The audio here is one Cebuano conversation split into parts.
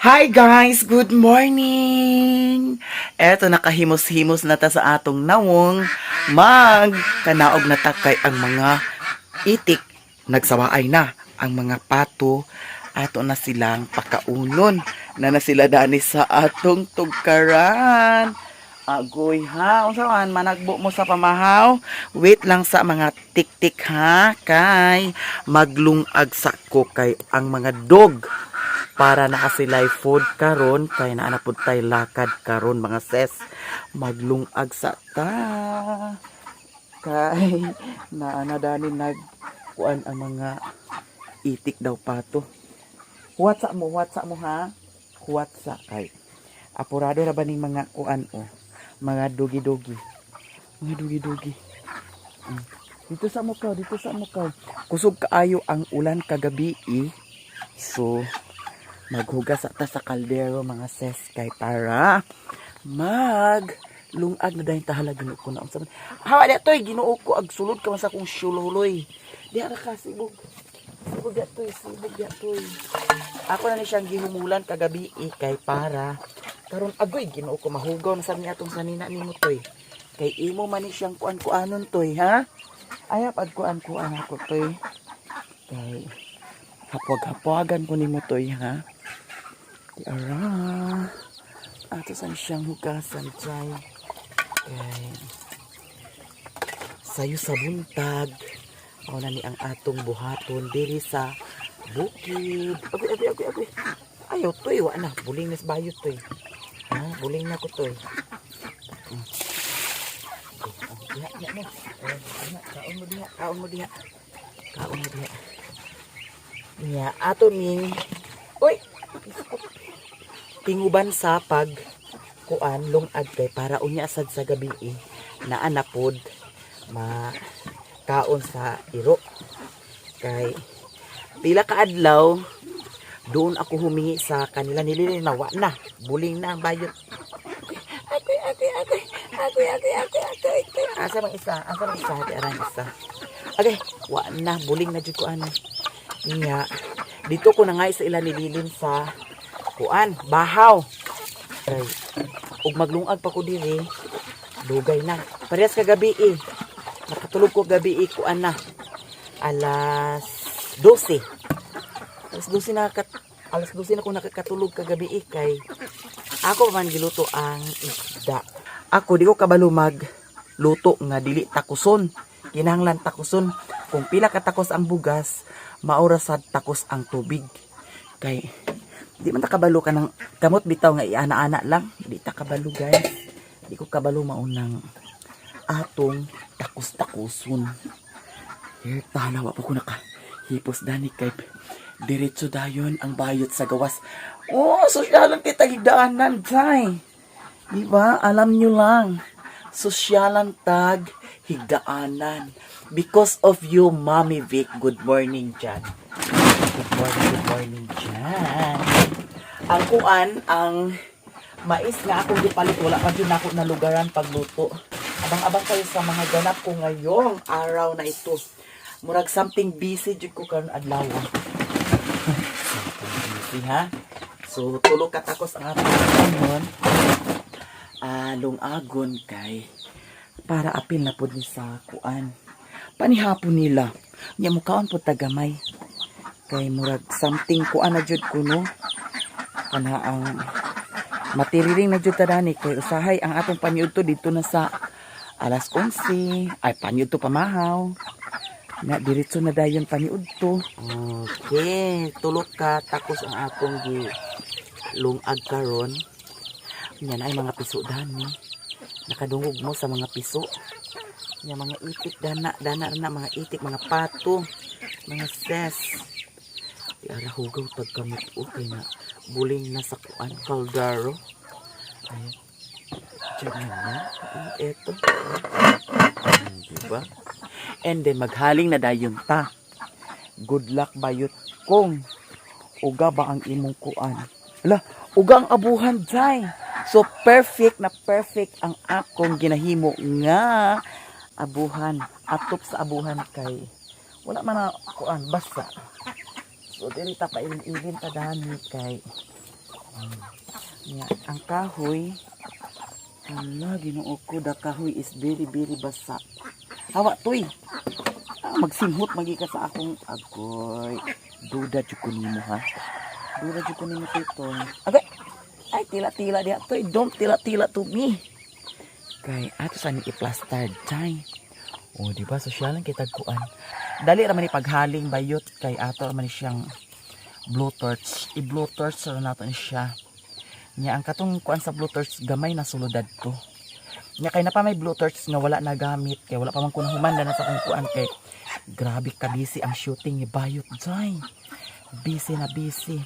Hi guys! Good morning! Eto, nakahimos-himos na ta sa atong nawong. Mag kanaog na ta kay ang mga itik nagsawaay na. Ang mga pato, ato na silang pakaunon. Na na sila dani sa atong tugkaran. Agoy ha, unsa man managbo mo sa pamahaw? Wait lang sa mga tik-tik ha, kay maglungag sa ko kay ang mga dog para na sila'y food karon kay naa na pud tay lakad karon, mga ses. Maglungag sa ta kay naa na dani nag kuan ang mga itik daw, pato. Huwat sa mo, huwat sa mo ha, huwat sa kay apurado ra ba ning mga kuan o mga dugi-dugi, mga dugi-dugi. Dito sa mukaw, dito sa mukaw. Kusog kaayo ang ulan kagabi eh. So maghugas ta sa kaldero, mga ses, kay para mag lungag na dahil tahala. Ginoo ko na, unsa man hawa di toy? Ginoo ko, ag sulod ka man sa akong shulhuloy. Di ra ka sibog, sibog di toy, sibog di toy. Ako na ni siyang gihumulan kagabi eh, kay para karon. Agoy, Ginoo ko, mahugaw na sa ni atong sanina nimo toy, kay imo man ni siyang kuan-kuanon toy ha. Ayap ag kuan-kuan ako toy, kay hapwag-hapwagan ko nimo toy ha. Di ara. Ato san siyang hugasan jay. Kay sayo sa buntag. Mao na ni ang atong buhaton diri sa bukid. Agoy, agoy, agoy, agoy. Ayaw toy, wa na. Buling nas bayot toy. Ha, buling na ko toy. Oh, diha, diha mo. Oh, diha, kaon mo diha, kaon mo diha. Kaon mo diha. Niya, ato ning, uy, tinguban sa pag kuan lungag kay para unya sad sa gabi eh, naa na pod ma kaon sa iro, kay pila ka adlaw doon ako humingi sa kanila nilili na wa na, buling na ang bayot. Agoy, agoy, agoy, agoy, agoy, agoy, agoy, agoy. Asa bang isa? Asa bang isa? Di aran isa. Okay, wa na, buling na jud ko ano niya. Dito ko na nga sa ila nililin sa kuan, bahaw. Ay, ug maglungag pa ko diri, dugay na. Parehas kagabi eh. Nakatulog ko gabi eh, kuan na. Alas 12. Alas 12 na kat alas 12 na ko nakakatulog kagabi eh, kay ako man giluto ang isda. Ako di ko kabalo mag luto nga dili takuson. Kinahanglan takuson. Kung pila ka takos ang bugas, maura sad takos ang tubig. Kay di man ta kabalo ka ng kamot bitaw nga iana-ana lang. Di ta kabalo, guys. Di ko kabalo maunang atong takos-takuson. Eh, tanawa pa ko naka hipos dani kay diretso dayon ang bayot sa gawas. Oh, sosyalan kita higdaanan, tay. Di ba? Alam nyo lang. Sosyalan tag higdaanan. Because of you, Mommy Vic. Good morning, Jan. Good morning, Jan. Ang kuan, ang mais nga akong gipalit, wala pa jud nako na lugaran pagluto. Abang-abang kayo sa mga ganap ko ngayong araw na ito. Murag something busy jud ko karon adlaw. Something busy ha. So tulo ka takos ang atong kanon. Ah, lungagon kay para apil na pud ni sa kuan. Panihapon nila. Nya mukaon pud tagamay. Kay murag something kuan na jud ko no. Kana ang matiriring na jud ta dani kay usahay ang atong panyudto dito na sa alas 11, ay panyudto pamahaw na, diretso na dayon paniudto. Okay, tulo ka takos ang akong gi lungag karon. Yan ay mga piso dani, nakadungog mo sa mga piso nya, mga itik dana dana na, mga itik, mga pato, mga ses. Di ara, hugaw tagkamot, okay na, buling na sa kuan, kaldero. Ayan. Diyan na. Eto. Diba? And then, maghaling na dayon ta. Good luck bayot kung uga ba ang imong kuan. Ala, uga ang abuhan, day. So, perfect na perfect ang akong ginahimo nga abuhan. Atop sa abuhan kay wala man na kuan, basa. So, diri ta pailin-ilin ta dani kay Nya, ang kahoy, ala, Ginoo ko, the kahoy is very, very basa. Hawa, tuy! Ah, magsimhot magi ka sa akong agoy. Duda jud ko nimo, ha. Duda jud ko nimo, tito. Agay! Ay, tila-tila diha, tuy. Don't tila-tila to me. Kay ato sa ni i-plaster, chay. O, di ba? Sosyalan kay tagkuan. Dali ra man ni paghaling bayot kay ato ra man ni siyang blue torch. I-blue torch ra nato ni siya. Nya ang katong kuan sa blue torch gamay na sulodad to. Nya kay na pa may blue torch nga wala nagamit kay wala pa man kun humanda na sa akong kuan kay grabe ka busy ang shooting ni Bayot Jai. Busy na busy.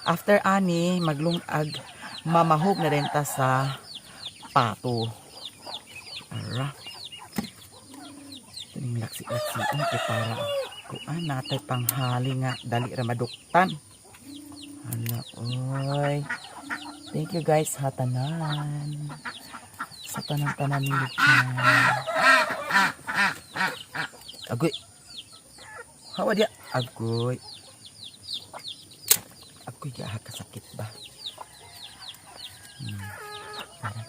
After ani maglungag, mamahog na rin ta sa pato. Ara. Ito ning laksi-laksi ang kay para kuan natay panghali nga dali ra maduktan. Hala, oy. Thank you guys ha tanan. Sa tanan-tanan ninyo dyan. Agoy. Hawa dia. Agoy. Agoy ya kasakit ba. Tara.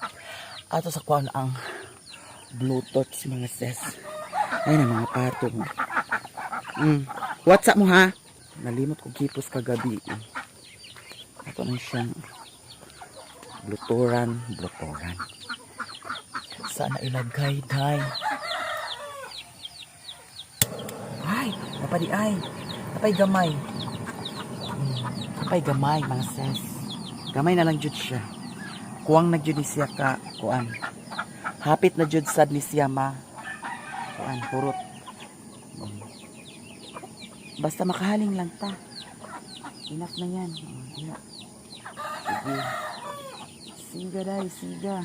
Ato sa kuan ang Bluetooth mga sis. Ayun ang mga pato. WhatsApp mo ha. Nalimot ko gipos kagabi. Eh. Ato na siyang bluturan, bluturan. Sana ilagay, day? Ay, napadi ay. Napay gamay. Napay gamay, mga sis. Gamay na lang jud siya. Kuwang na jud ni siya ka, kuan. Hapit na jud sad ni siya ma. Kuan, hurot. Basta makahaling lang ta. Enough na yan. Oh, diha. Sige. Siga day, siga.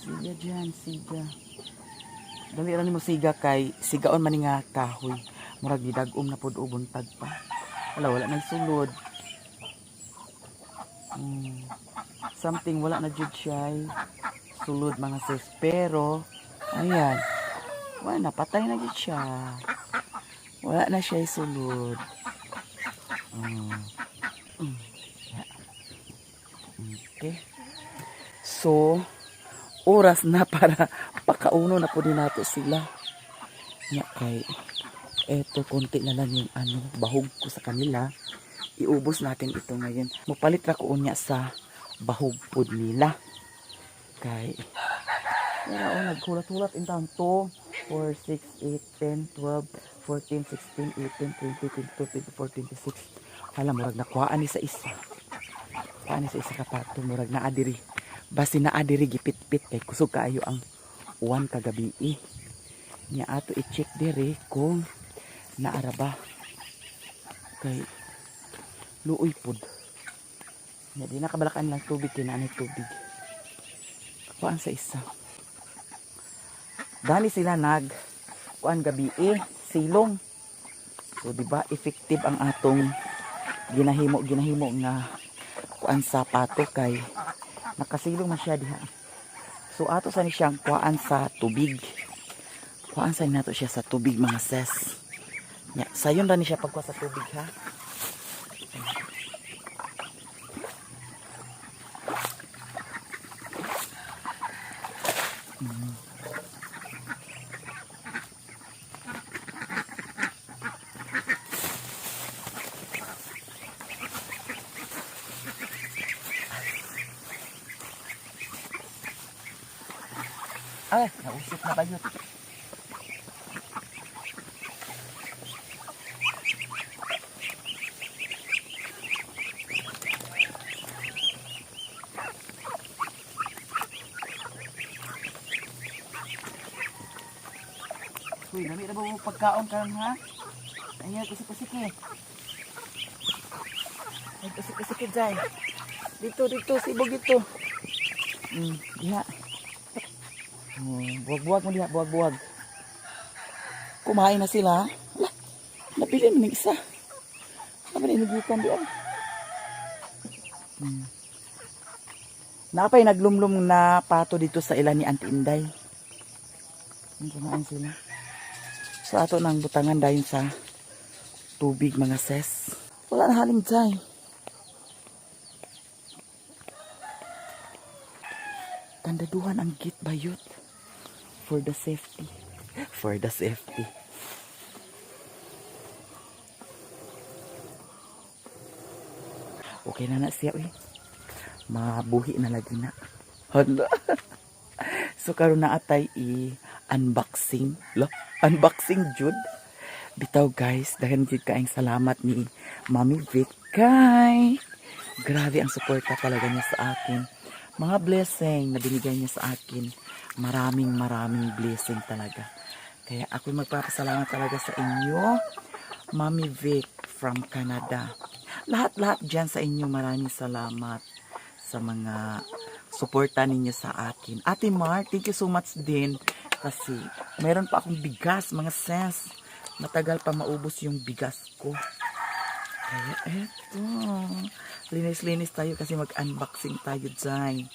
Siga dyan, siga. Dali ra nimo siga kay sigaon man ni nga kahoy. Murag gidag-om na pud buntag pa. Wala, wala nang sulod. Something wala na jud siya ay sulod mga sis. Pero ayan. Wala na, patay na jud siya. Wala na siya sulod. Yeah. Okay. So, oras na para pakauno na po din nato sila. Nya kay eto konti na lang yung ano, bahog ko sa kanila. Iubos natin ito ngayon. Mupalit ra ko unya sa bahog pod nila. Kay pero oh, naghulat-hulat in taon 2, 4, 6, 8, 10, 12, 14, 16, 18, 20, 22, 24, 26. Hala, murag nakuhaan ni sa isa. Kuhaan ni sa isa ka pato, murag naa diri. Basi naa diri gipitpit kay kusog kaayo ang uwan kagabi. Nya ato i-check diri kung naara ba. Kay luoy pod. Nya di nakabalakan lang tubig kay naa nay tubig. Kuhaan sa isa. Dali sila nag kuan gabi eh, silong. So di ba effective ang atong ginahimo ginahimo nga kuan sa pato kay nakasilong man siya diha. So ato sa ni siyang kuan sa tubig. Kuan sa nato siya sa tubig mga sis. Nya, sayon ra ni siya pagkuha sa tubig ha. Ay, nausip na bayot. Uy, dami na ba mo pagkaon karon ha? Ay, kusik-kusik eh. Ay, kusik-kusik eh, Jai. Dito, dito, sibog dito. Diha. Oh, buwag-buwag mo diha, buwag-buwag. Kumain na sila. Wala, napili mo ng isa. Ano ba inugikan diyan? Napay naglumlum na pato dito sa ilan ni Auntie Inday. Ang kumain sila. So ato nang butangan dayon sa tubig mga ses. Wala na haling jay. Kandaduhan ang gate, bayot. For the safety. For the safety. Okay na na siya, uy. Mabuhi na lagi na. Hala. So karon na atay i-unboxing. Lo, unboxing jud. Bitaw guys, daghan jud kaayong salamat ni Mami Vic kay grabe ang suporta talaga niya sa akin. Mga blessing na binigay niya sa akin. Maraming maraming blessing talaga. Kaya ako'y magpapasalamat talaga sa inyo, Mami Vic from Canada. Lahat-lahat dyan sa inyo, maraming salamat sa mga suporta ninyo sa akin. Ate Mark, thank you so much din kasi meron pa akong bigas, mga sis. Matagal pa maubos yung bigas ko. Kaya eto, linis-linis tayo kasi mag-unboxing tayo dyan.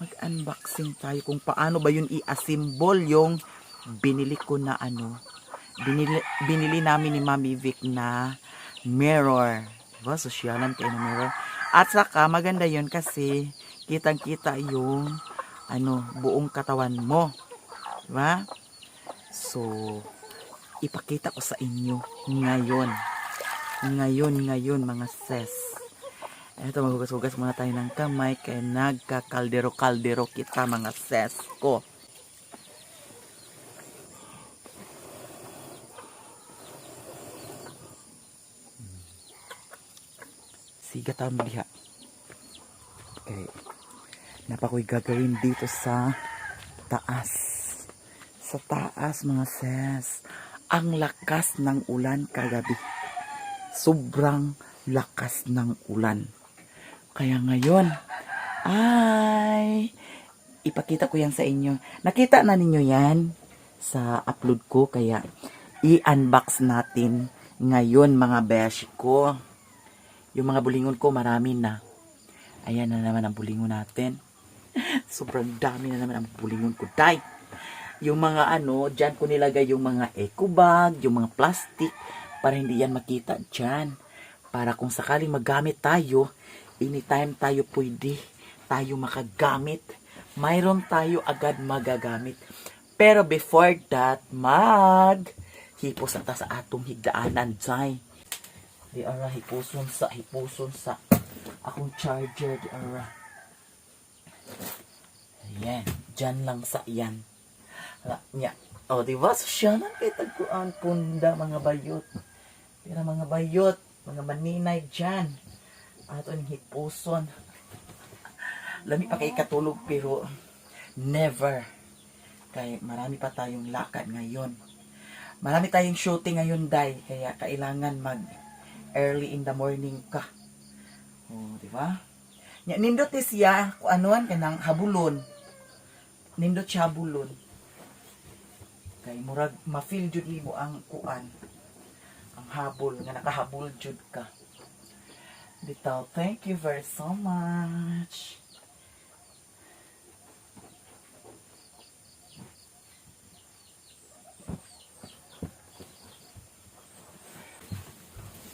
Mag-unboxing tayo kung paano ba yun i-assemble yung binili ko na ano, binili namin ni Mami Vic na mirror. Diba? Sosyalan kayo na mirror. At saka, maganda yun kasi kitang-kita yung ano, buong katawan mo. Diba? So, ipakita ko sa inyo ngayon. Ngayon, ngayon, mga sis. Eto, maghugas-hugas muna tayo ng kamay kaya nagkakaldero-kaldero kita, mga sis ko. Siga tawon diha. Okay. Napakoy gagawin dito sa taas. Sa taas, mga sis. Ang lakas ng ulan kagabi. Sobrang lakas ng ulan. Kaya ngayon, ay, ipakita ko yan sa inyo. Nakita na ninyo yan sa upload ko, kaya i-unbox natin ngayon, mga besh ko. Yung mga bulingon ko, marami na. Ayan na naman ang bulingon natin. Sobrang dami na naman ang bulingon ko. Day! Yung mga ano, dyan ko nilagay yung mga eco bag, yung mga plastic, para hindi yan makita dyan. Para kung sakaling magamit tayo, anytime tayo pwede tayo makagamit. Mayroon tayo agad magagamit. Pero before that, mag hipos ata sa atong higdaanan, Jai. Di ara, hipuson sa akong charger, di ara. Ayan, dyan lang sa yan. Hala, nya. O, di ba? Sosyalan kay tagkuan punda, mga bayot. Pero mga bayot, mga maninay dyan. Ato ang hipuson. Lami pa kay katulog pero never. Kay marami pa tayong lakad ngayon. Marami tayong shooting ngayon, Day. Kaya kailangan mag early in the morning ka. O, di ba? Nya, nindot ni siya kung anuan kanang habulon. Nindot siya habulon. Kay murag ma-feel jud nimo ang kuan. Ang habol nga nakahabol jud ka. Bitaw, thank you very so much.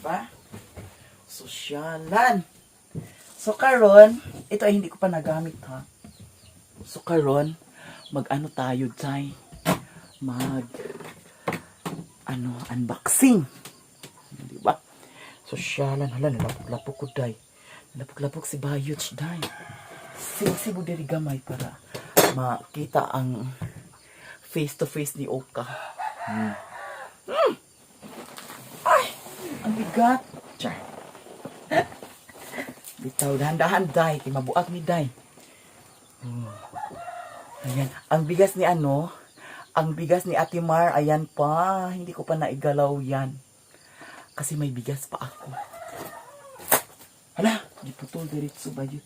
Ba? Sosyalan. So karon, ito ay hindi ko pa nagamit ha. So karon, mag-ano tayo, Jai? Mag ano, unboxing. Di ba? Sosyalan, hala, nalapok-lapok ko, day. Nalapok-lapok si Bayot, day. Sisibo diri gamay para makita ang face to face ni Oka. Ay, ang bigat. Char. Bitaw, dahan-dahan, day. Kay mabuak ni day. Ayan. Ang bigas ni ano, ang bigas ni Ate Mar, ayan pa. Hindi ko pa naigalaw yan. Kasi may bigas pa ako. Hala, giputol diretso ba yun?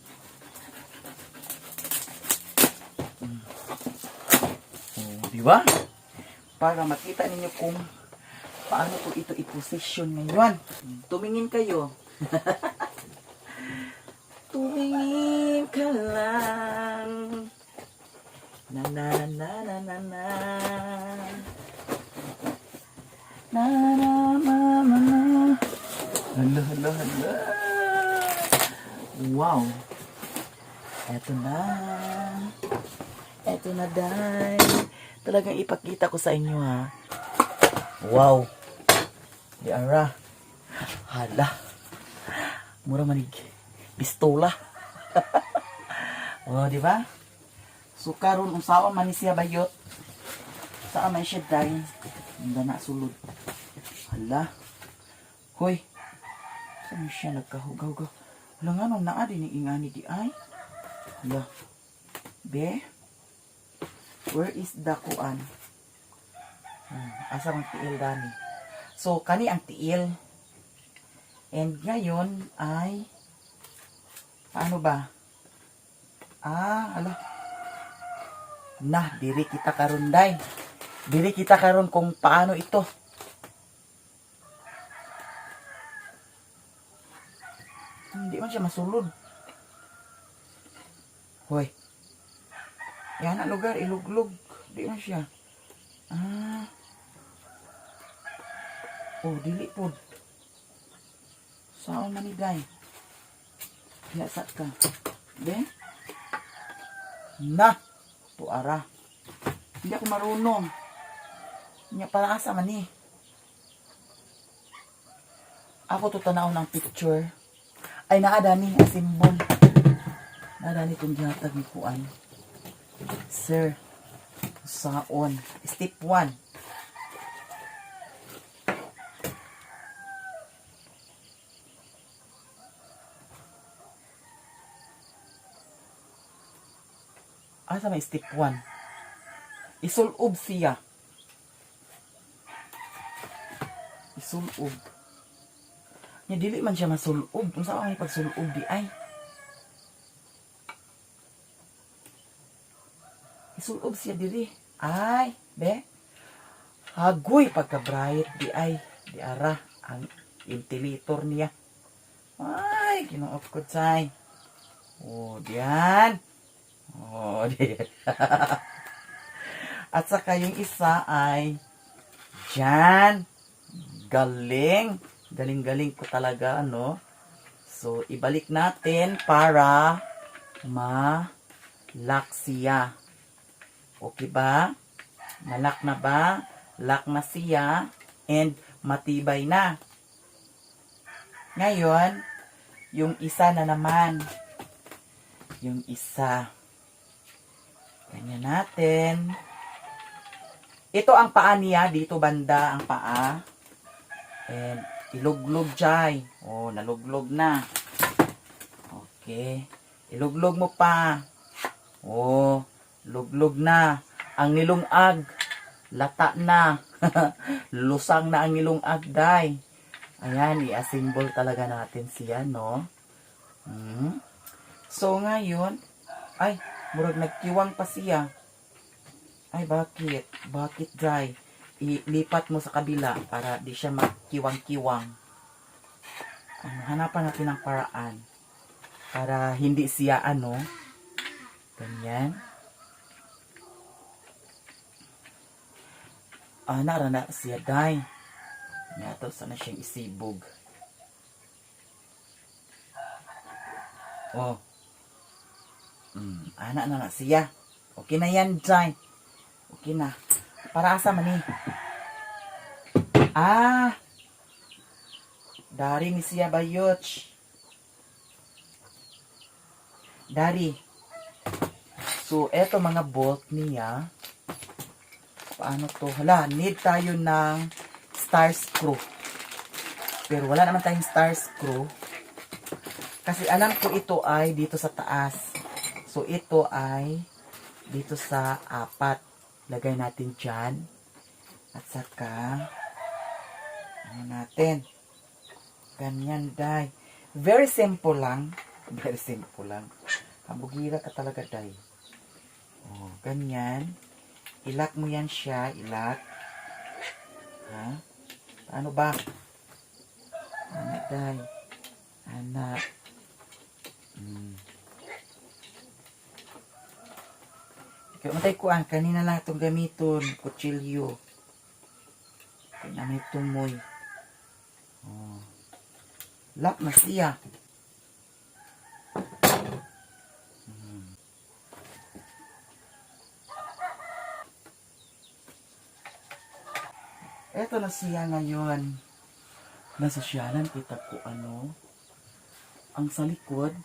Oh, di ba? Para makita ninyo kung paano ko ito i-position ngayon. Tumingin kayo. Tumingin ka lang. Na na na na na na. Na na na na na. Hala, hala, hala. Wow. Eto na. Eto na, day. Talagang ipakita ko sa inyo, ha. Wow. Di ara. Hala. Mura manig. Pistola. Oh, di ba? So karon unsaon man ni siya, bayot? Saan man siya, day? Hindi na sulod. Hala. Hoy. Saan siya nagkahugaw-gaw? Wala nga nung naa din ingani di ay. Hala. Be? Where is the kuan? Asa ang tiil dani? So, kani ang tiil. And ngayon ay paano ba? Ah, hala. Na, diri kita karon, day. Diri kita karon kung paano ito. Hindi man siya masulod. Hoy. Yan ang lugar, iluglog. Di man siya. Ah. Oh, dili pod. Saan man ni, day? Yasa ka. Be? Na! Tuara. Hindi ako marunong. Nya para asa man ni? Ako to tanaw ng picture. Ay, naa dani ang symbol. Naa dani itong gihatag ni kuan. Sir. Saon. Step 1. Asa may step 1? Isulob siya. Isulob. Nya dili man siya masulob. Unsa man pagsulob di ay? Isulob siya diri. Ay, be. Hagoy pagka-bright di ay. Di ara ang ventilator niya. Ay, Ginoo ko, tay. Oh, diyan. Oh, diyan. At saka yung isa ay diyan. Galing. Galing-galing ko talaga, ano? So, ibalik natin para ma-lock siya. Okay ba? Na-lock na ba? Lock na siya and matibay na. Ngayon, yung isa na naman. Yung isa. Ganyan natin. Ito ang paa niya. Dito banda ang paa. And iluglog jay. Oh, naluglog na. Okay. Iluglog mo pa. Oh, luglog na. Ang nilungag, lata na. Lusang na ang nilungag, day. Ayan, i-assemble talaga natin siya, no? So, ngayon, ay, murag nagkiwang pa siya. Ay, bakit? Bakit, day? Ilipat mo sa kabila para di siya magkiwang-kiwang. Ano, hanapan natin ng paraan para hindi siya, ano, ganyan. Ah, nara na siya, day. Nato sana siyang isibog. Oh. Ana na na siya. Okay na yan, Jai. Okay na. Para asa man ni? Ah. Dari ni siya, bayoch. Dari. So, eto mga bolt niya. Paano to? Hala, need tayo ng star screw. Pero wala naman tayong star screw. Kasi alam ko ito ay dito sa taas. So, ito ay dito sa apat. Lagay natin dyan. At saka, ano natin? Ganyan, day. Very simple lang. Very simple lang. Kabugira ka talaga, day. Oh, ganyan. I-lock mo yan siya. I-lock. Ha? Paano ba? Anak, day. Anak. Kaya matay ko ang kanina lang itong gamiton. Kutsilyo. Kaya na may tumoy. Oh. Lock na siya. Eto na siya ngayon. Nasosyalan kita ko ano. Ang sa likod.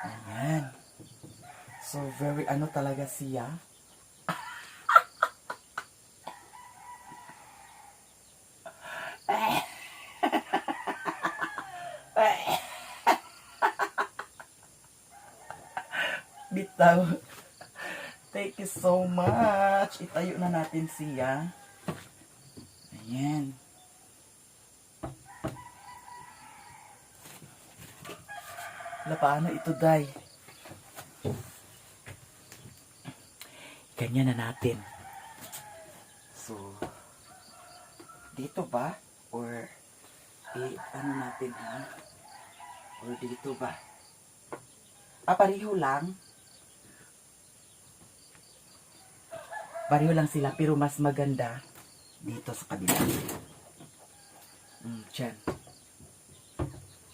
Ayan. So, very ano talaga siya. Bitaw. Thank you so much. Itayo na natin siya. Ayan. Wala, paano ito, Day? Ganyan na natin. So, dito ba? Or, ano natin, ha? Or dito ba? Ah, pareho lang. Pareho lang sila, pero mas maganda dito sa kabila. Dyan.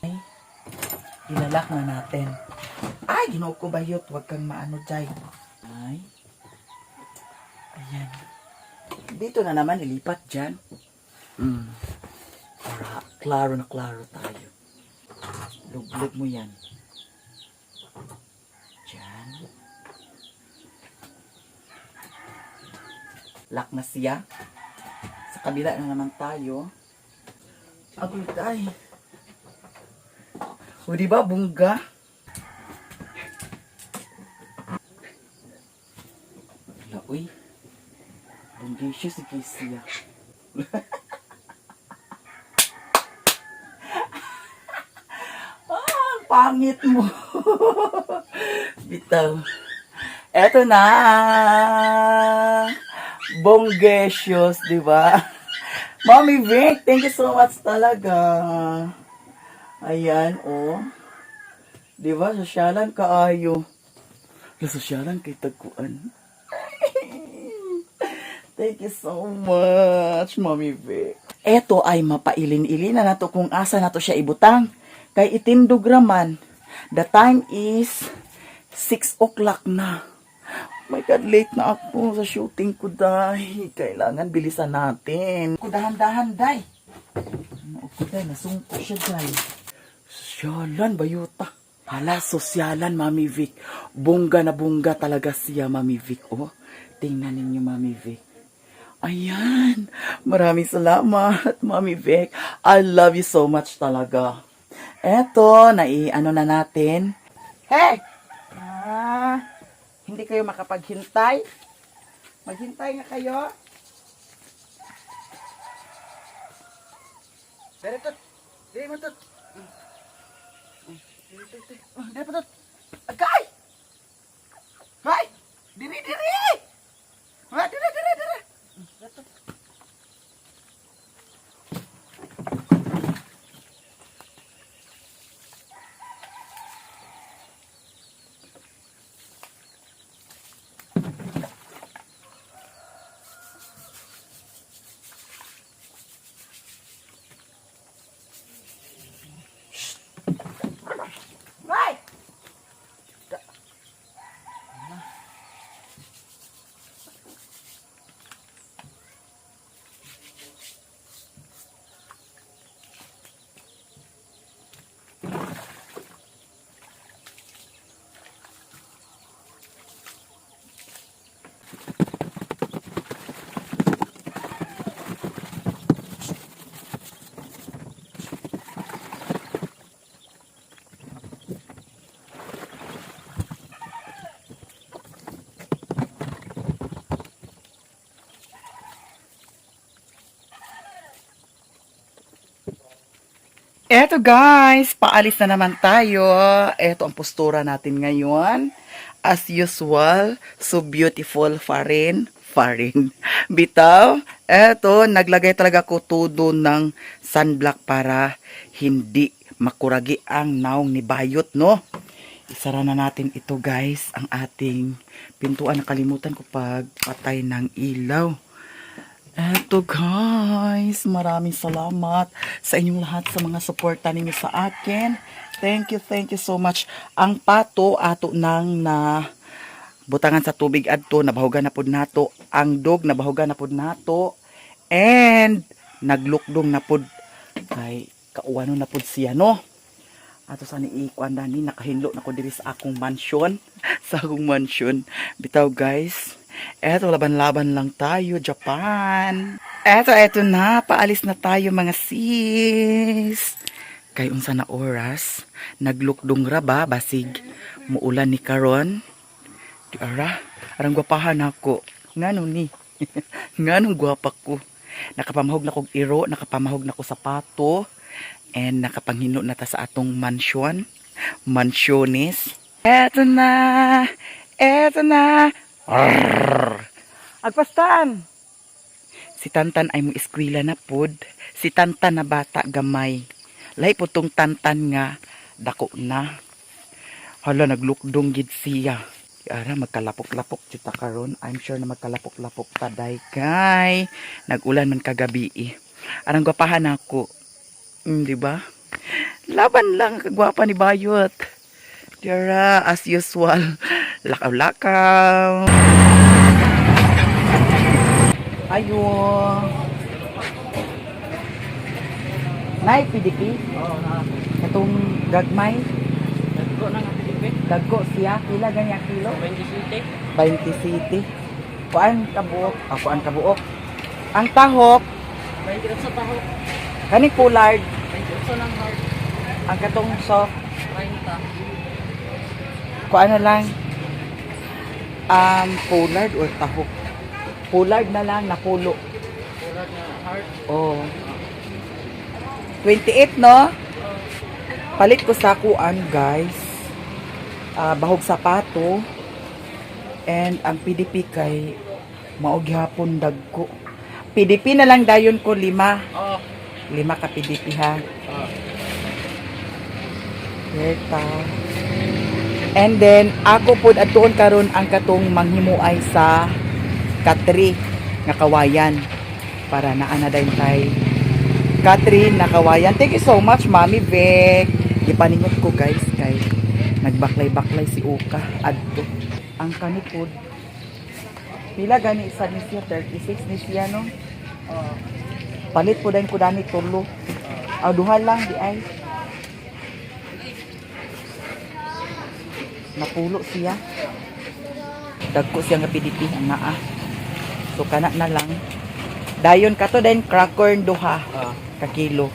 Ay, ilalak na natin. Ay, ginoo ko bayot. Huwag kang maano, Jai. Ay. Ayan. Dito na naman, ilipat dyan. Para klaro na klaro tayo. Luglog mo yan. Dyan. Lock na siya. Sa kabila na naman tayo. Agoy, tay. O, di ba, bungga? Wala, uy. Bungga siya si Casey. Ah, ang pangit mo. Bitaw. Eto na. Bonggesios, di ba? Mommy Vic, thank you so much talaga. Ayan, oh. Di ba? Sosyalan kaayo. Sosyalan kay tagkuan. Thank you so much, Mommy Vic. Eto ay mapailin-ilin na nato kung asa nato siya ibutang. Kay itindog raman. The time is 6 o'clock na. Oh my God, late na ako sa shooting ko, day. Kailangan bilisan natin. Dahan-dahan, day. Ano ko, day? Nasungko siya, day. Sosyalan, bayuta. Hala, sosyalan, Mami Vic. Bongga na bongga talaga siya, Mami Vic. Oh, tingnan ninyo, Mami Vic. Ayan. Maraming salamat, Mami Vic. I love you so much talaga. Eto, nai-ano na natin. Hey! Ah, hindi kayo makapaghintay? Maghintay nga kayo. Dere tut. Dere mo tut. Dere tut. Dere pa tut. Agay! Hay! Diri diri! Ha, diri diri diri. Dere tut. Hay! Eto guys, paalis na naman tayo. Eto ang postura natin ngayon. As usual, so beautiful pa rin. Pa rin. Bitaw, eto, naglagay talaga ko todo ng sunblock para hindi makuragi ang naong ni Bayot, no? Isara na natin ito guys, ang ating pintuan. Nakalimutan ko pagpatay ng ilaw. Eto guys, maraming salamat sa inyong lahat sa mga suporta ninyo sa akin. Thank you so much. Ang pato ato nang na butangan sa tubig adto, nabahugan na pud nato. Ang dog nabahugan na pud nato. And naglukdong na pod kay kauwanon na pod siya, no? Ato sa ni ikuan dani, nakahinlo na ko diri sa akong mansion, sa akong mansion. Bitaw, guys. Eto, laban-laban lang tayo, Japan. Eto, eto na, paalis na tayo, mga sis. Kay unsa na oras, naglukdong ra ba, basig muulan ni karon. Di ara, arang gwapahan ako. Ngano ni? Nganong gwapa ko? Nakapamahog na kog iro, nakapamahog na ko sapato, and nakapanghinlo na ta sa atong mansion. Mansiones. Eto na! Eto na! Arrrr! Agpastan! Si Tantan ay mo eskwela na pod. Si Tantan na bata gamay. Lahi po tong Tantan nga dako na. Hala, naglukdong gid siya. Ara, magkalapok-lapok jud ta karon. I'm sure na magkalapok-lapok ta day kay nag-ulan man kagabi eh. Arang gwapahan ako. Di ba? Laban lang kagwapa ni Bayot. Dira, as usual. Lakaw-lakaw. Ayo. Nay, PDP? Oo, na. Katong gagmay. Dagko na nga Felipe. Dagko siya. Pila ganyan kilo? 27. 20 city. Kuan kabuok. Ah, kuan kabuok. Ang tahok, 28 taho. kani pullard, 28 lang hard. Ang katong soft, 30. Kuan na lang. Pullard or tahok. Pullard na lang, napulo. Pulag na hard. Oh. 28, no? Palit ko sa kuan, guys. Ah, bahog sapato. And ang PDP kay mao gihapon dagko. PDP na lang dayon ko lima. Oo. Lima ka PDP ha. Oo. Berta. And then ako pod adtuon karon ang katong manghimuay sa Katri nga kawayan para naa na dayon kay Katri na kawayan. Thank you so much, Mami Vic. Gipaningot ko, guys, kay nagbaklay-baklay si Uka adto. Ang kanikod pila gani isa ni siya? 36 ni siya, no? Oo. Palit po dayon ko dani tulo. Aw, duha lang di ay. Napulo siya. Dagko siya nga PDP ang naa. So kana na lang. Dayon kato dayon cracker duha Oo. Ka kilo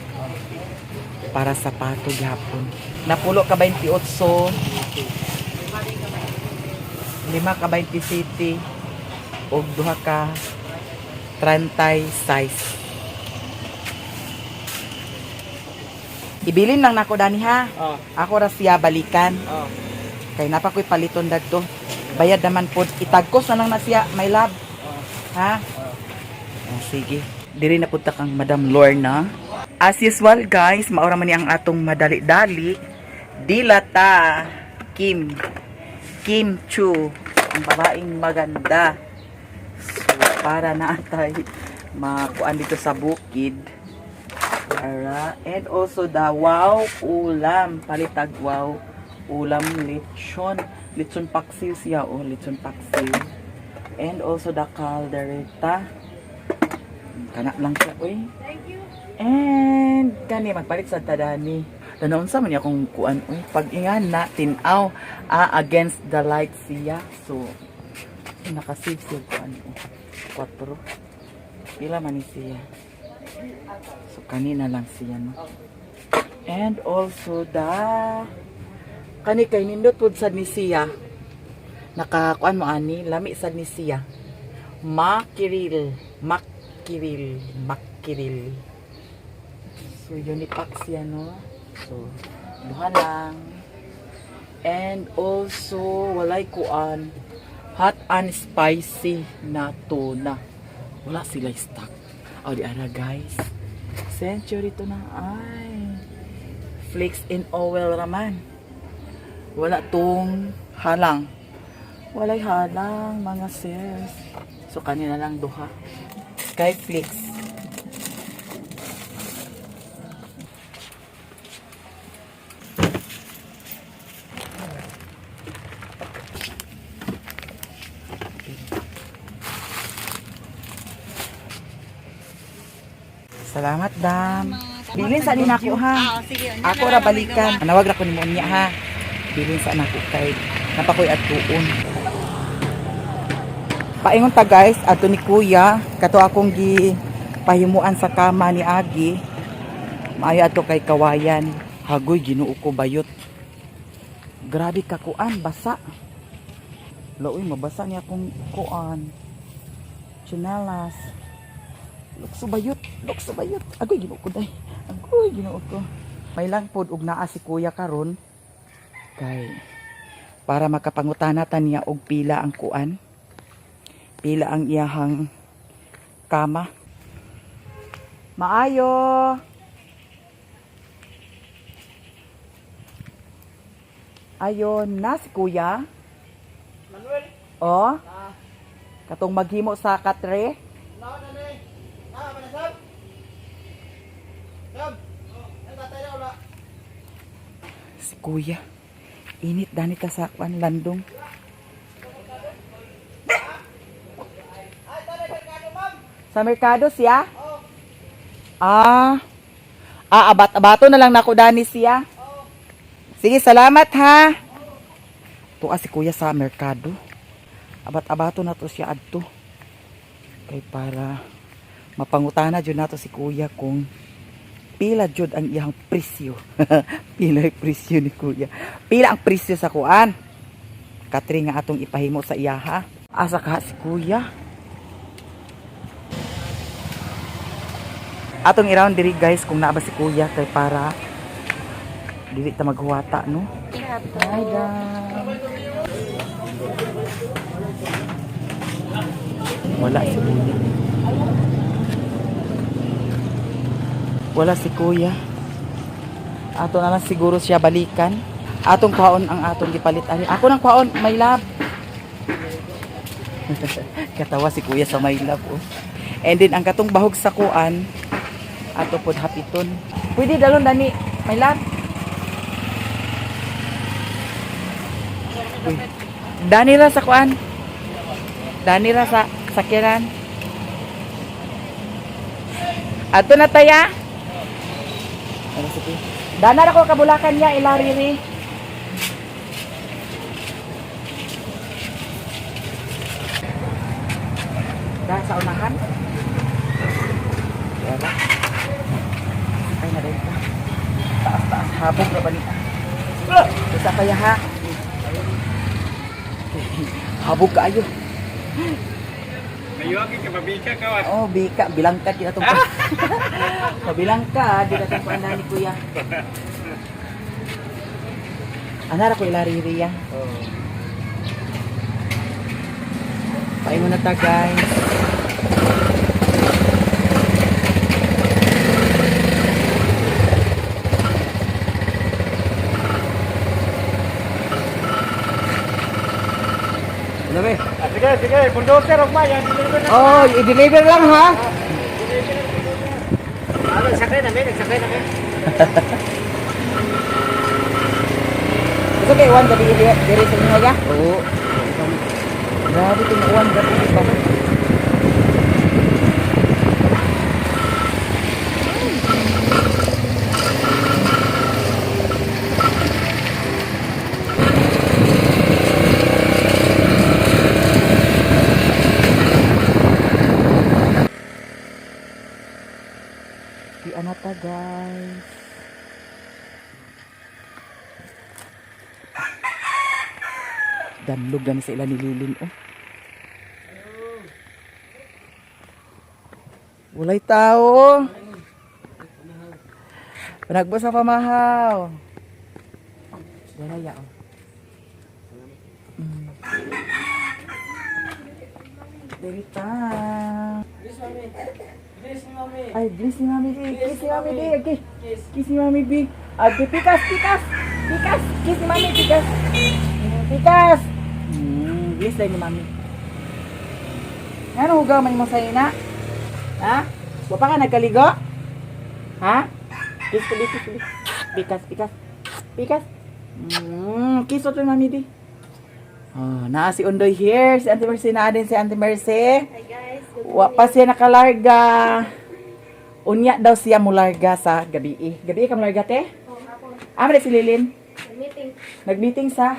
para sa pato gyapon. Napulo ka 28. Lima ka 20 city og duha ka 36. Ibilin lang nako dani ha. Oo. Ako ra siya balikan. Oo. Kay napa ko'y paliton dadto. Bayad naman pod. Itagkos na lang na siya, my love. Oo. Ha? Oo. Oh, sige. Diri na punta kang Madam Lorna. As usual, guys, maura man ni ang atong madali-dali. Dilata Kim. Kim Chu. Ang babaeng maganda. So, para na atay makuan dito sa bukid. Ara. And also the wow ulam. Palitag wow ulam lechon. Lechon paksiw siya. Oh, lechon paksiw. And also the caldereta. Kana lang siya, uy. Thank you. And kani magpalit sa tadani. Tanaon sa man niya akong kuan, uy. Pag ingan na tinaw, ah, against the light siya. So nakasave siya kuan, oh. Kwatro. Pila man ni siya. So kanina lang siya, no. And also the kani kay nindot pud sad ni siya. Naka kuan mo ani, lami sad ni siya. Makiril, makiril, makiril. So unipack siya, no. So duha lang. And also walay kuan hot and spicy na tuna. Wala sila stock. Oh, di ara, guys. Century to na ay. Flakes in oil raman. Wala tong halang. Walay halang, mga sis. So kanina lang duha. Sky Flakes. Salamat, dam. Bilin sa nako ha. Ah, sige. Unya Ako na ra lang balikan. may Manawag ra ko nimo unya ha. Bilin sa nako kay napakoy adtuon. Paingon ta guys, adto ni Kuya, kato akong gi pahimuan sa kama ni Agi. Maayo adto kay Kawayan. Hagoy, Ginoo ko, bayot. Grabe ka kuan, basa. Laoy, mabasa niya akong kuan. Tsinelas. Lukso bayot, lukso bayot. Agoy, Ginoo ko day. Agoy, Ginoo ko. May lang pod og naa si Kuya karon kay para makapangutana ta niya og pila ang kuan. Pila ang iyahang kama. Maayo. Ayon na si Kuya. Manuel. Oh. Katong maghimo sa katre. Si Kuya. Init dani ta sa kwan landong. Sa merkado siya? Ah. Ah, abat-abato na lang nako dani siya. Sige, salamat ha. Tuwa si Kuya sa merkado. Abat-abato na to siya adto. Kay para mapangutana jud nato si Kuya kung pila jud ang iyang presyo. Pila ang presyo ni Kuya. Pila ang presyo sa kuan. Katri nga atong ipahimo sa iyaha. Asa ka si Kuya? Atong i-round diri guys kung naa ba si Kuya kay para dili ta maghuwata, no. Hi guys. Wala si Kuya. Wala si Kuya. Ato na lang siguro siya balikan. Atong kwaon ang atong gipalit ani. Ako nang kwaon, my love. Katawa si Kuya sa my love oh. And then ang katong bahog sa kuan ato pod hapiton. Pwede dalon dani, my love. Uy. Dani ra sa kuan. Dani ra sa sakyanan. Ato na taya. Ano sige. Dana ra ko kabulakan niya ilariri. Da sa unahan. Pera. Ay na rin ka. Taas taas habog ra ba niya? Sa kaya ha. Habog kaayo. Mayuagi ka, mabika ka. Oh, bika, bilangka di atong. Pabilangka di atong kuan ni Kuya. Anara ko ilariri ya. Oh. Paingon na ta guys. Ano ba? Ah, sige, sige, bulldozer og may, deliver na. Oh, i-deliver lang ha. Ano, sakay na, nagsakay na mi. It's okay, uwan gabi diri sa inyo ya. Oo. Grabe itong uwan gabi ba? Di anata guys. Danlog gani sa ila nililin oh. Walay tao. Panagbo sa pamahaw. Wala ya oh. Diri ta. Ay, bliss ni Mami B. Kiss ni Mami B. Okay. Kiss ni Mami B. Ate, pikas, pikas. Pikas. Kiss ni Mami, pikas. Pikas. Bliss lang ni Mami. Ano hugaw man mo sa ina? Ha? Wa pa ka nagkaligo? Ha? Kiss ko, kiss ko. Pikas, pikas. Pikas. Kiss to Mami B. Oh, naa si Undoy here. Si Auntie Mercy, naa din si Auntie Mercy. Hi guys. Good Wa pa siya nakalarga. Unya daw siya mularga sa gabi. Gabi ka mularga, te? Ah, si Lilin? Meeting. Nag-meeting sa?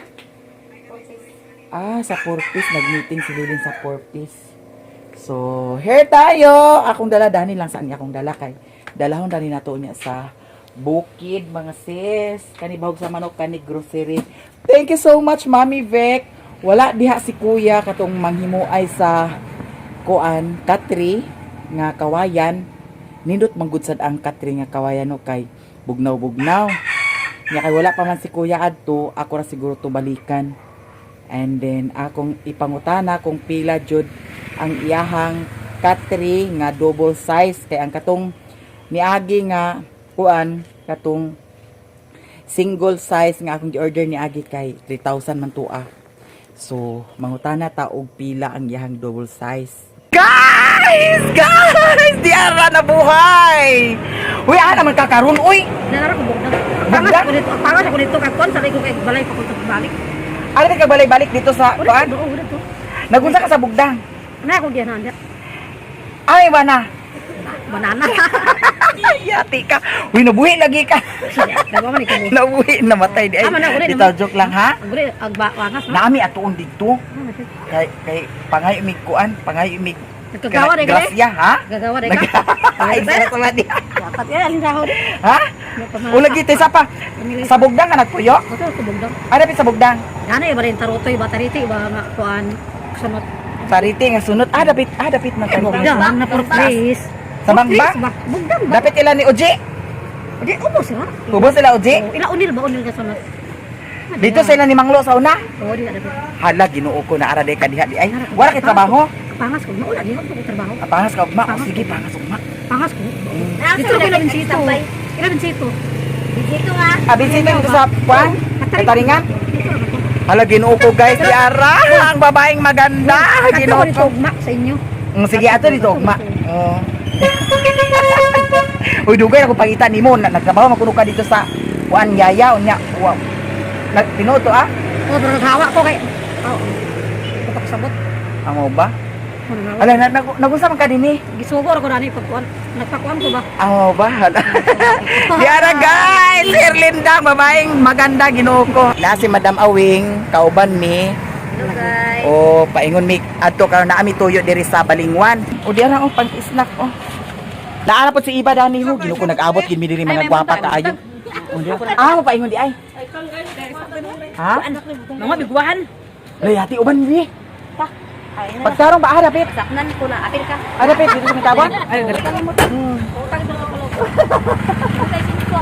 Ah, sa Purpose. Nag-meeting si Lilin sa Purpose. So, here tayo. Akong dala, dani lang saan niya akong dala kay. Dalahon dani nato niya sa bukid, mga sis. Kani bahog sa manok, kani grocery. Thank you so much, Mami Vic. Wala diha si Kuya katong manghimuay sa kuan katri nga kawayan. Nindot manggud sad ang katri nga kawayan no kay bugnaw-bugnaw. Nya kay wala pa man si Kuya adto, ako ra siguro to balikan. And then akong ipangutana kung pila jud ang iyahang katri nga double size kay ang katong niagi nga kuan katong single size nga akong gi-order niagi kay 3,000 man tuwa. So, mangutana ta og pila ang iyahang double size. Guys! Guys! Di ara na buhay! Uy, ana man kakaron uy! Nanaro ko bugdang. Bugdang? Pangas ko dito, pangas ako dito kag kon sa ko kay balay pa ko sa balik. Ano ka balik-balik dito sa Uri kuan? do, uri to. Nagunsa ka sa bugdang? Na ako diyan na. Ay, wana. Banana. Yati ka. Uy, nabuhi lagi ka. Dawa man ikaw. Nabuhi, namatay di ay. Tama na, uli Dito, naman. joke lang ha. Uri ag wangas no. Naami atuon dito. Kay kay pangay umig kuan, pangay umig. Nagkagawa rin ka, eh? Grasya, ha? Gagawa rin ka. Ay, sa sama di. Dapat eh alin sa hod. Ha? Ula gito isa pa. Sa bugdang ka nagpuyo? Oto ko bugdang. Ano sa bugdang? Gana iba rin tarotoy ba tariti ba nga kuan sunod. Sariti nga sunod. Ah, dapit, ah, dapit man tayo. Bugdang na for place. Sa bangbang? Bugdang ba? Dapit ila ni Oji. Di ubos ra. Ubos sila Oji. Oh, ila unil ba unil ka sunod? Dito sila ni Manglo sa una. Oo, di na dapat. Hala, Ginoo ko na ara day ka diha di ay. Wala kay trabaho. Pangas ko, maula di ko trabaho. Ah, pangas ka ugma. Oh, sige, pangas ugma. Pangas ko. Dito ko ilabin sito. Ilabin sito. Dito nga. Ah, bisita dito sa kuan? Kataringan? Dito lang ako. Hala, Ginoo ko guys, di ara ang babaeng maganda. Ato Ginoo ko dito ko. ugma sa inyo. Sige, ato dito ugma. Oo. Uy, dugay ako pangita nimo na nagtrabaho man kuno ka dito sa kuan yaya unya. Wow. Nag tinuod to ah. Oh, pero naghawa ko kay. Oh. Papaksabot. Amo ba? Oh, naghawa. Hala, na, nag, nagunsa man ka dinhi? Gisugo ra ko dani pagkuan. Nagpakuan ko ba? Amo ba? Hala. Di ara guys, Sir Linda, babaeng maganda Ginoo ko. Na si Madam Awing, kauban mi. Hello guys. O paingon mi adto karon naa mi tuyo diri sa Balingwan. O di ara oh pang snack oh. Naara po si Iba dani ho, Ginoo ko nag-abot gid mi diri mga gwapa kaayo. O, di ara. Ah, mo paingon di ay. Ha? Mga bigwahan. Lay hati uban mi. Pagtarong ba ah, dapit? Saknan ko na apil ka. Ah, dapit dito sa tabon. Ay, dali. Utang ko na Utang ko.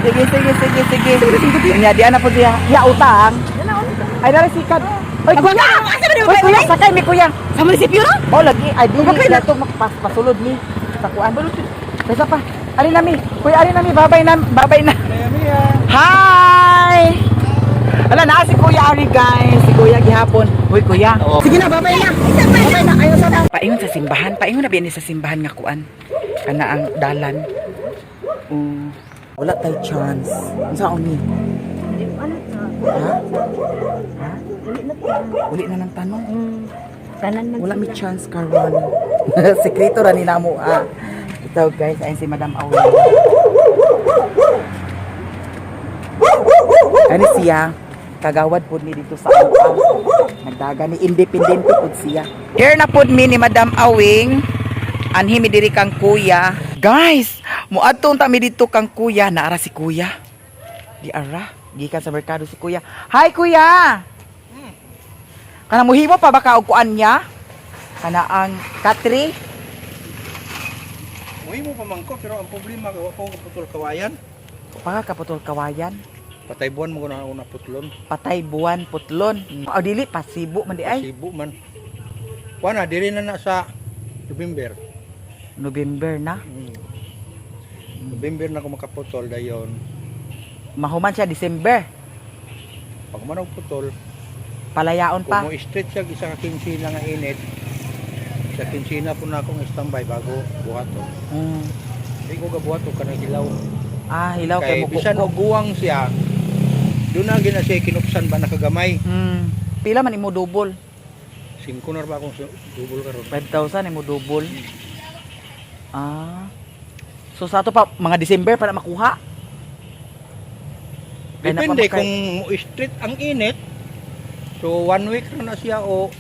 Sige, sige, sige, sige. Nya di ana po siya. Ya utang. Ay dara sikat. Oy kuya. Oy kuya, sakay mi kuya. Sa munisipyo ra? Oh lagi ay dili na to pasulod mi sa kuan. Kaysa pa. Ari nami. Kuya ari nami babay na babay na. Hi! Ala na si Kuya Ari guys, si Kuya gihapon. Uy kuya. Sige na babay na. Babay na ayo sa Paingon sa simbahan, paingon na biyan sa simbahan nga kuan. Kana ang dalan. Wala tay chance. Unsa ni? Ha? Ha? Uli na ng tanong. Tanan man. Wala mi chance karon. Sekreto ra ni namo ah. Ito guys, ayun si Madam Awen. Kani siya, kagawad pod mi dito sa Awa. Nagdaga ni independente pod siya. Here na pod mi ni Madam Awing. Anhi mi diri kang kuya. Guys, muadto unta mi dito kang kuya, naara si kuya. Di ara, gikan sa merkado si kuya. Hi kuya. Kana muhimo pa ba ka og kuan niya? Kana ang katri. Muhi mo pa man ko, pero ang problema kay wa ko kaputol kawayan. Paka kaputol kawayan. Patay buwan mo ko na ako naputlon. Patay buwan putlon. O dili pasibo man di ay. Sibo man. Kuan na diri na na sa November. November na. November na ako makaputol dayon. Mahuman siya December. Pag man og putol, Palayaon kung pa. mo straight siya isa ka kinsina nga init. Sa kinsina po na akong standby bago buhaton. Di ko gabuhaton kanang hilaw. Ah, hilaw kay Kay bisan mo. og guwang siya, doon na gina siya kinupsan ba nakagamay. Pila man imo double? Singko na ba akong double karon. 5,000 imo double. Ah. So sa ato pa mga December para makuha. Kaya Depende napamakay- kung street ang init. So one week na na siya o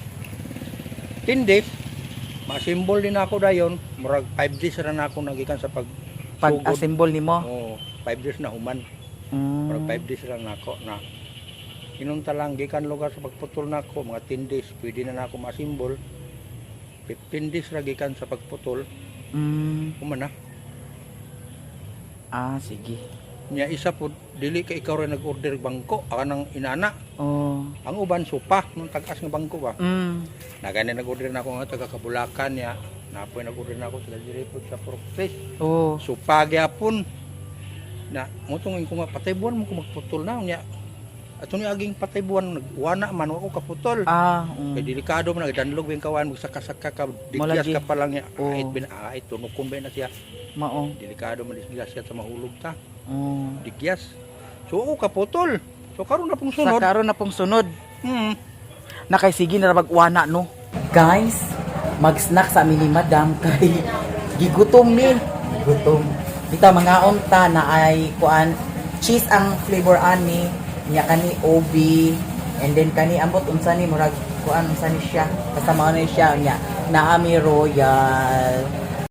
10 days. Masimbol din ako dayon. Murag 5 days ra na ako nagikan sa pag pag-assemble nimo. Oo, 5 days na human. Murag 5 days ra na ako na inunta lang gikan lugar sa pagputol nako mga 10 days pwede na nako masimbol. 15 days ra gikan sa pagputol, human na. Ah, sige. Nya isa po dili ka ikaw ra nag-order bangko, aka nang inana. Oh. Ang uban sopa nung tag-as nga bangko ba. Nagani nag-order na ako nga taga Kabulacan niya. Napoy nag-order na ako taga diri pod sa Portris. Oh. Sopa gyapon. Na motong ko nga patay buwan mo ko magputol na niya. Ato ni aging patay buwan nagwana man wa ko kaputol. Kay delikado man nagdanlog bin kawan magsaka-saka ka digyas Malagi. ka pa lang niya. Oo. Ait bin ait tunukon ba na siya. Mao. Delikado man disgrasya sa mahulog ta. Oh. Digyas. So ako kaputol. So karon na pong Sa sunod. karon na pong sunod. Na kay sige na magwana no. Guys, mag-snack sa amin ni Madam kay gigutom ni. Gutom. Bitaw mga unta na ay kuan cheese ang flavor ani niya kani OB and then kani ambot unsa ni murag kuan unsa ni siya basta mao ni siya nya naami royal.